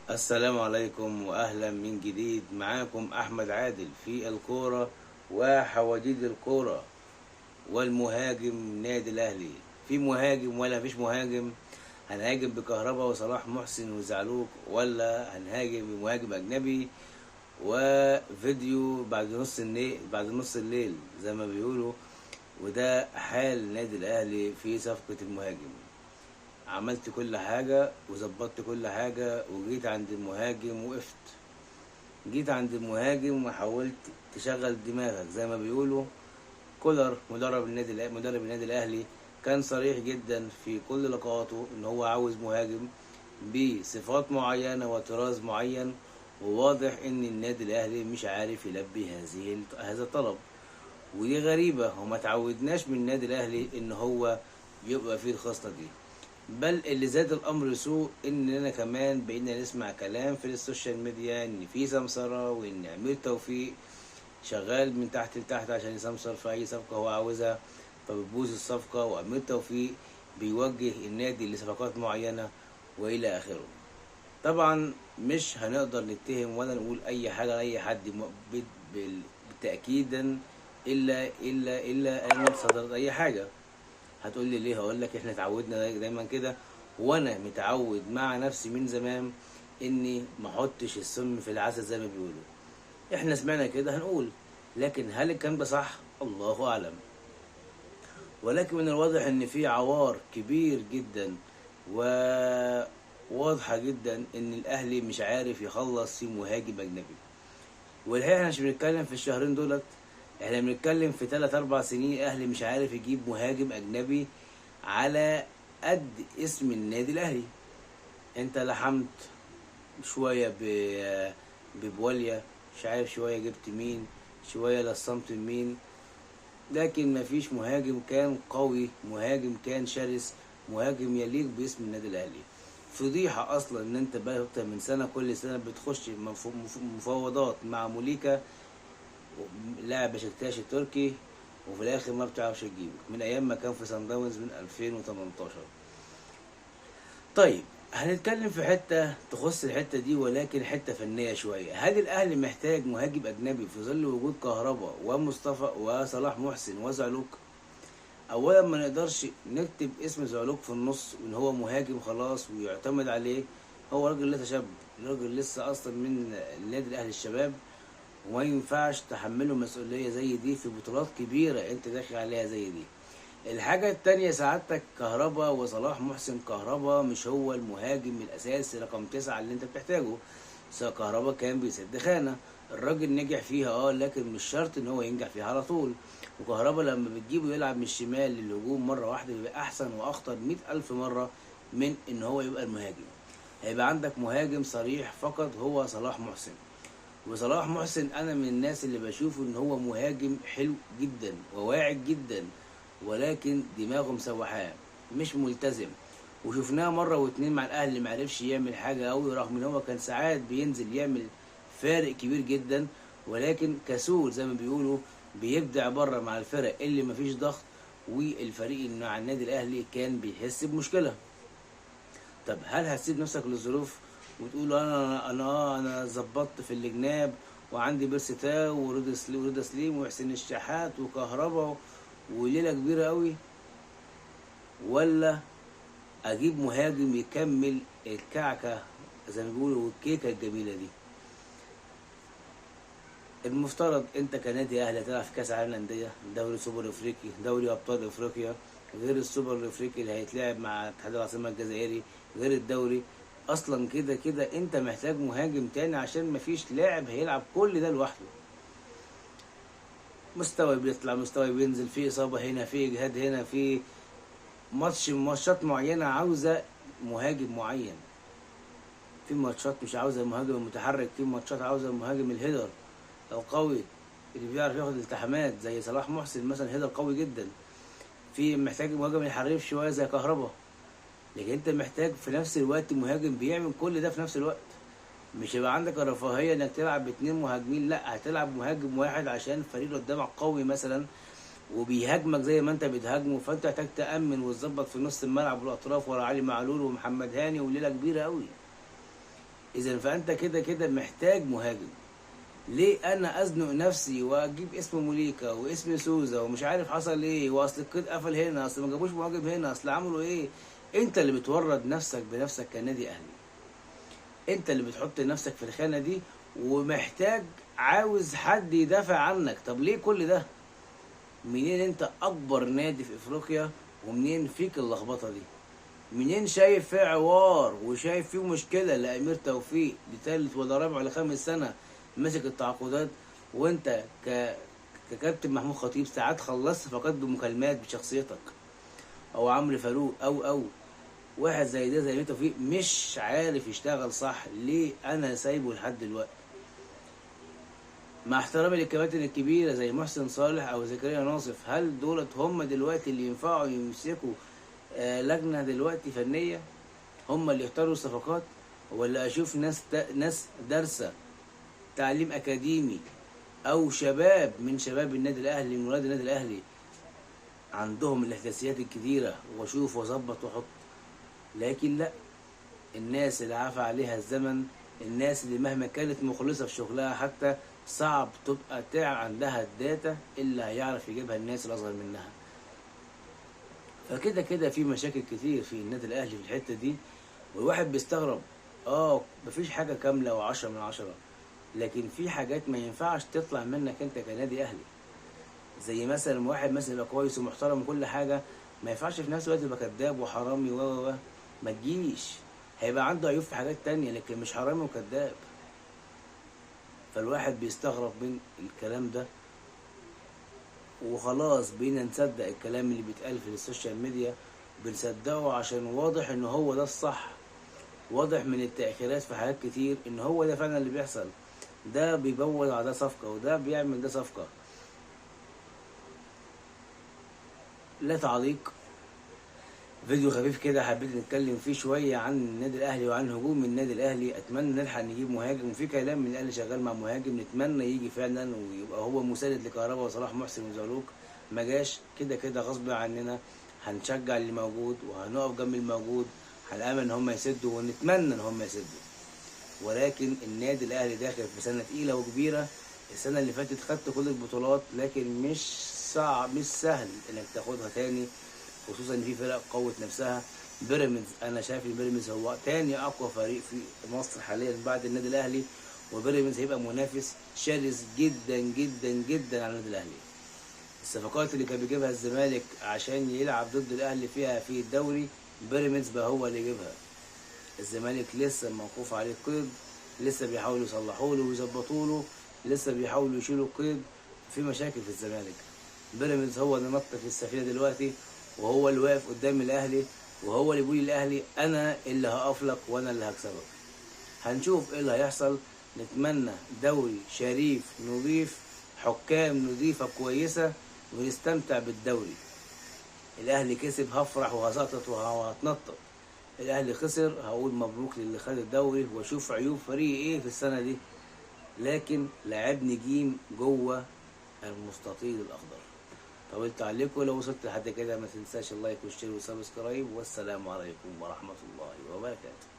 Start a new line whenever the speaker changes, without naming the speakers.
السلام عليكم واهلا من جديد. معاكم احمد عادل في الكورة وحواديت الكورة والمهاجم نادي الاهلي. في مهاجم ولا مفيش مهاجم؟ هنهاجم بكهربا وصلاح محسن وزعلوك ولا هنهاجم بمهاجم اجنبي؟ وفيديو بعد نص الليل، بعد نص الليل زي ما بيقولوا. وده حال نادي الاهلي في صفقة المهاجم. عملت كل حاجة وظبطت كل حاجة وجيت عند المهاجم وقفت. جيت عند المهاجم وحاولت تشغل دماغك زي ما بيقولوا. كولر مدرب النادي الاهلي كان صريح جدا في كل لقاءاته ان هو عاوز مهاجم بصفات معينة وطراز معين، وواضح ان النادي الاهلي مش عارف يلبي هذا الطلب. ودي غريبة، وما تعودناش من النادي الاهلي ان هو يبقى فيه الخصلة دي. بل اللي زاد الامر سوء اننا كمان بقينا نسمع كلام في ال social media ان في سمسره، وان امير توفيق شغال من تحت لتحت عشان يسمسر في اي صفقة هو عاوزها، فبتبوظ الصفقة، وامير توفيق بيوجه النادي لصفقات معينة والى اخره. طبعا مش هنقدر نتهم ولا نقول اي حاجة لاي حد بالتاكيدا الا الا الا ان صدرت اي حاجة. هتقول لي ليه؟ هقول لك احنا اتعودنا دايما كده، وانا متعود مع نفسي من زمان اني ما احطش السم في العسل زي ما بيقولوا. احنا سمعنا كده هنقول، لكن هل الكلام ده صح؟ الله اعلم. ولكن من الواضح ان في عوار كبير جدا، وواضحة جدا ان الاهلي مش عارف يخلص في مهاجم اجنبي. والحقيقة احنا مش بنتكلم في الشهرين دولت، احنا بنتكلم في 3-4 سنين الاهلي مش عارف يجيب مهاجم اجنبي على قد اسم النادي الاهلي. انت لحمت شوية ببواليا، مش عارف شوية جبت مين، شوية لصمت مين، لكن مفيش مهاجم كان قوي، مهاجم كان شرس، مهاجم يليق باسم النادي الاهلي. فضيحة اصلا ان انت بقى اكتر من سنة كل سنة بتخش مفاوضات مع موليكا لاعب بشكتاش التركي، وفي الاخر ما بتعرفش تجيبه من ايام ما كان في سان داونز من 2018. طيب هنتكلم في حتة تخص الحتة دي، ولكن حتة فنية شوية. هل الاهلي محتاج مهاجم اجنبي في ظل وجود كهربا ومصطفى وصلاح محسن وزعلوك؟ اولا ما نقدرش نكتب اسم زعلوك في النص وان هو مهاجم خلاص ويعتمد عليه. هو راجل لسه شاب، راجل لسه اصلا من النادي الاهلي الشباب، وما ينفعش تحمله مسؤولية زي دي في بطولات كبيرة انت داخل عليها زي دي. الحاجة التانية سعادتك كهربا وصلاح محسن، كهربا مش هو المهاجم الأساسي رقم 9 اللي انت بتحتاجه. كهربا كان بيسد خانة، الراجل نجح فيها لكن مش شرط ان هو ينجح فيها على طول. وكهربا لما بتجيبه يلعب من الشمال للهجوم مرة واحدة بيبقى أحسن وأخطر 100,000 مرة من ان هو يبقى المهاجم. هيبقى عندك مهاجم صريح فقط هو صلاح محسن. وصلاح محسن انا من الناس اللي بشوفه ان هو مهاجم حلو جدا وواعد جدا، ولكن دماغه مسوحاه، مش ملتزم. وشفناه مرة واتنين مع الاهلي معرفش يعمل حاجة قوي، رغم ان هو كان ساعات بينزل يعمل فارق كبير جدا، ولكن كسول زي ما بيقولوا، بيبدع بره مع الفرق اللي مفيش ضغط، والفريق اللي مع النادي الاهلي كان بيحس بمشكلة. طب هل هتسيب نفسك للظروف وتقول انا انا انا ظبطت في الجناب وعندي بيرسي تاو ورضا سليم وحسين الشحات وكهربا وليلة كبيرة قوي، ولا اجيب مهاجم يكمل الكعكه زي ما بيقولوا والكيكه الجميلة دي؟ المفترض انت كنادي اهلي هتلعب في كاس عالم الاندية، دوري سوبر افريقي، دوري ابطال افريقيا، غير السوبر الافريقي اللي هيتلعب مع اتحاد العاصمة الجزائري، غير الدوري. اصلا كده كده انت محتاج مهاجم تاني عشان مفيش لاعب هيلعب كل ده لوحده. مستوى بيطلع، مستوى بينزل، في اصابه هنا، في اجهاد هنا، في ماتشات معينة عاوزه مهاجم معين، في ماتشات مش عاوزه المهاجم المتحرك، في ماتشات عاوزه المهاجم ال header القوي اللي بيعرف ياخد التحامات زي صلاح محسن مثلا، header قوي جدا. في محتاج مهاجم الحريف شوية زي كهربا، لكن انت محتاج في نفس الوقت مهاجم بيعمل كل ده في نفس الوقت. مش هيبقى عندك الرفاهية انك تلعب باتنين مهاجمين، لا هتلعب مهاجم واحد عشان الفريق اللي قدامك قوي مثلا وبيهاجمك زي ما انت بتهاجمه، فانت محتاج تامن وتظبط في نص الملعب والاطراف ورا علي معلول ومحمد هاني وليلة كبيرة قوي. اذا فانت كده كده محتاج مهاجم. ليه انا ازنق نفسي واجيب اسم موليكا واسم سوزا ومش عارف حصل ايه، واصل القيد قفل هنا، اصل ما جابوش مهاجم هنا، اصل عملوا ايه؟ انت اللي بتورط نفسك بنفسك كنادي اهلي، انت اللي بتحط نفسك في الخانة دي، ومحتاج عاوز حد يدافع عنك. طب ليه كل ده؟ منين انت اكبر نادي في افريقيا ومنين فيك اللخبطة دي؟ منين شايف فيه عوار وشايف فيه مشكلة لامير توفيق لثالث ولا رابع ولا خامس سنة ماسك التعاقدات، وانت ككابتن محمود خطيب ساعات خلصت فقط بمكالمات بشخصيتك، او عمرو فاروق او واحد زي ده زي امير توفيق مش عارف يشتغل صح. ليه انا سايبه لحد دلوقتي؟ مع احترامي للكباتن الكبيرة زي محسن صالح او زكريا ناصف، هل دولت هم دلوقتي اللي ينفعوا يمسكوا لجنة دلوقتي فنية؟ هم اللي يختاروا الصفقات؟ ولا اشوف ناس دارسه تعليم اكاديمي او شباب من شباب النادي الاهلي، من ولاد النادي الاهلي عندهم الاحداثيات الكتيرة، واشوف واظبط واحط. لكن لا، الناس اللي عفى عليها الزمن، الناس اللي مهما كانت مخلصة في شغلها حتى صعب تبقى عندها الداتا اللي هيعرف يجيبها الناس الاصغر منها. فكده كده في مشاكل كتير في النادي الاهلي في الحتة دي، والواحد بيستغرب. مفيش حاجة كاملة و10 من 10، لكن في حاجات ما ينفعش تطلع منك انت كنادي اهلي. زي مثلا واحد مثلا يبقى كويس ومحترم وكل حاجة، ما ينفعش في نفس الوقت يبقى كذاب وحرامي و ما تجيش. هيبقى عنده عيوب في حاجات تانية لكن مش حرامي وكذاب. فالواحد بيستغرب من الكلام ده، وخلاص بقينا نصدق الكلام اللي بيتقال في ال social media، بنصدقه عشان واضح ان هو ده الصح، واضح من التأخيرات في حاجات كتير ان هو ده فعلا اللي بيحصل. ده بيبوظ على ده صفقة وده بيعمل ده صفقة. لا تعليق، فيديو خفيف كده حبيت نتكلم فيه شوية عن النادي الأهلي وعن هجوم النادي الأهلي. أتمنى نلحق نجيب مهاجم، وفي كلام من الأهلي شغال مع مهاجم، نتمنى يجي فعلا ويبقى هو مساند لكهربا وصلاح محسن وزعلوك. ما جاش كده كده غصب عننا، هنشجع اللي موجود وهنقف جنب الموجود، هنأمل إن هم يسدوا ونتمنى إن هم يسدوا. ولكن النادي الأهلي داخل في سنة تقيلة وكبيرة. السنة اللي فاتت خدت كل البطولات، لكن مش صعب، مش سهل إنك تاخدها تاني، خصوصا ان في فرق قوت نفسها. بيراميدز، انا شايف ان بيراميدز هو تاني اقوى فريق في مصر حاليا بعد النادي الاهلي، وبيراميدز هيبقى منافس شرس جدا جدا جدا على النادي الاهلي. الصفقات اللي كان بيجيبها الزمالك عشان يلعب ضد الاهلي فيها في الدوري، بيراميدز بقى هو اللي يجيبها. الزمالك لسه موقوف عليه قيد، لسه بيحاولوا يصلحوا له ويظبطوا له، لسه بيحاولوا يشيلوا قيد، في مشاكل في الزمالك. بيراميدز هو اللي نط في السفينة دلوقتي، وهو اللي واقف قدام الاهلي، وهو اللي بيقول للاهلي انا اللي هقف لك وانا اللي هكسبك. هنشوف ايه اللي هيحصل. نتمنى دوري شريف نظيف، حكام نظيفة كويسة، ونستمتع بالدوري. الاهلي كسب هفرح وهزقطط وهتنطط، الاهلي خسر هقول مبروك للي خد الدوري واشوف عيوب فريقي ايه في السنة دي. لكن لعبني جيم جوه المستطيل الاخضر. طولت عليكم، لو وصلت لحد كده ما تنساش ال like وال share وال subscribe، والسلام عليكم ورحمة الله وبركاته.